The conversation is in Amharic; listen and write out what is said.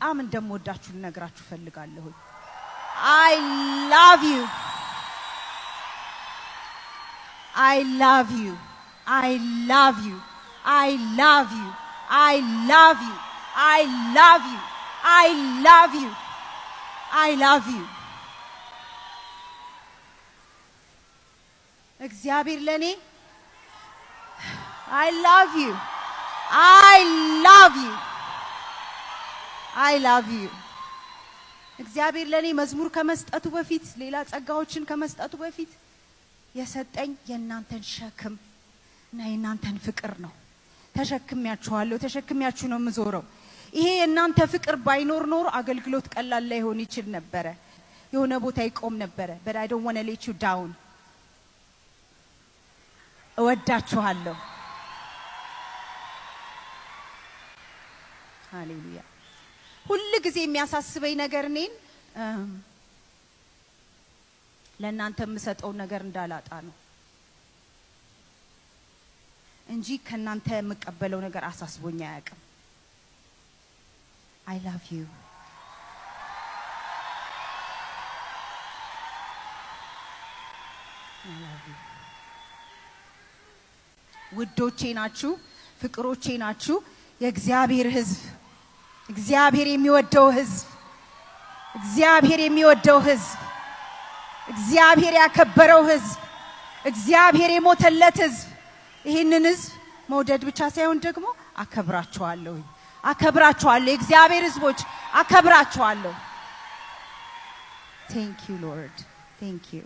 በጣም እንደምወዳችሁ ልነግራችሁ እፈልጋለሁ። I love you, I love you, I love you, I love you, I love you, I love you, I love you, I love you። እግዚአብሔር ለእኔ I love you, I love you, I love you። እግዚአብሔር ለእኔ መዝሙር ከመስጠቱ በፊት፣ ሌላ ጸጋዎችን ከመስጠቱ በፊት የሰጠኝ የእናንተን ሸክም እና የእናንተን ፍቅር ነው። ተሸክሚያችኋለሁ፣ ተሸክሚያችሁ ነው የምዞረው። ይሄ የእናንተ ፍቅር ባይኖር ኖሮ አገልግሎት ቀላል ላይሆን ይችል ነበረ። የሆነ ቦታ ይቆም ነበረ። But I don't wanna let you down። እወዳችኋለሁ። ሃሌሉያ። ሁል ጊዜ የሚያሳስበኝ ነገር እኔን ለእናንተ የምሰጠውን ነገር እንዳላጣ ነው እንጂ ከእናንተ የምቀበለው ነገር አሳስቦኝ አያውቅም። I love you. I love you. ውዶቼ ናችሁ፣ ፍቅሮቼ ናችሁ። የእግዚአብሔር ሕዝብ፣ እግዚአብሔር የሚወደው ሕዝብ፣ እግዚአብሔር የሚወደው ሕዝብ፣ እግዚአብሔር ያከበረው ሕዝብ፣ እግዚአብሔር የሞተለት ሕዝብ። ይህንን ሕዝብ መውደድ ብቻ ሳይሆን ደግሞ አከብራችኋለሁ፣ አከብራችኋለሁ። የእግዚአብሔር ሕዝቦች፣ አከብራችኋለሁ። Thank you, Lord, thank you.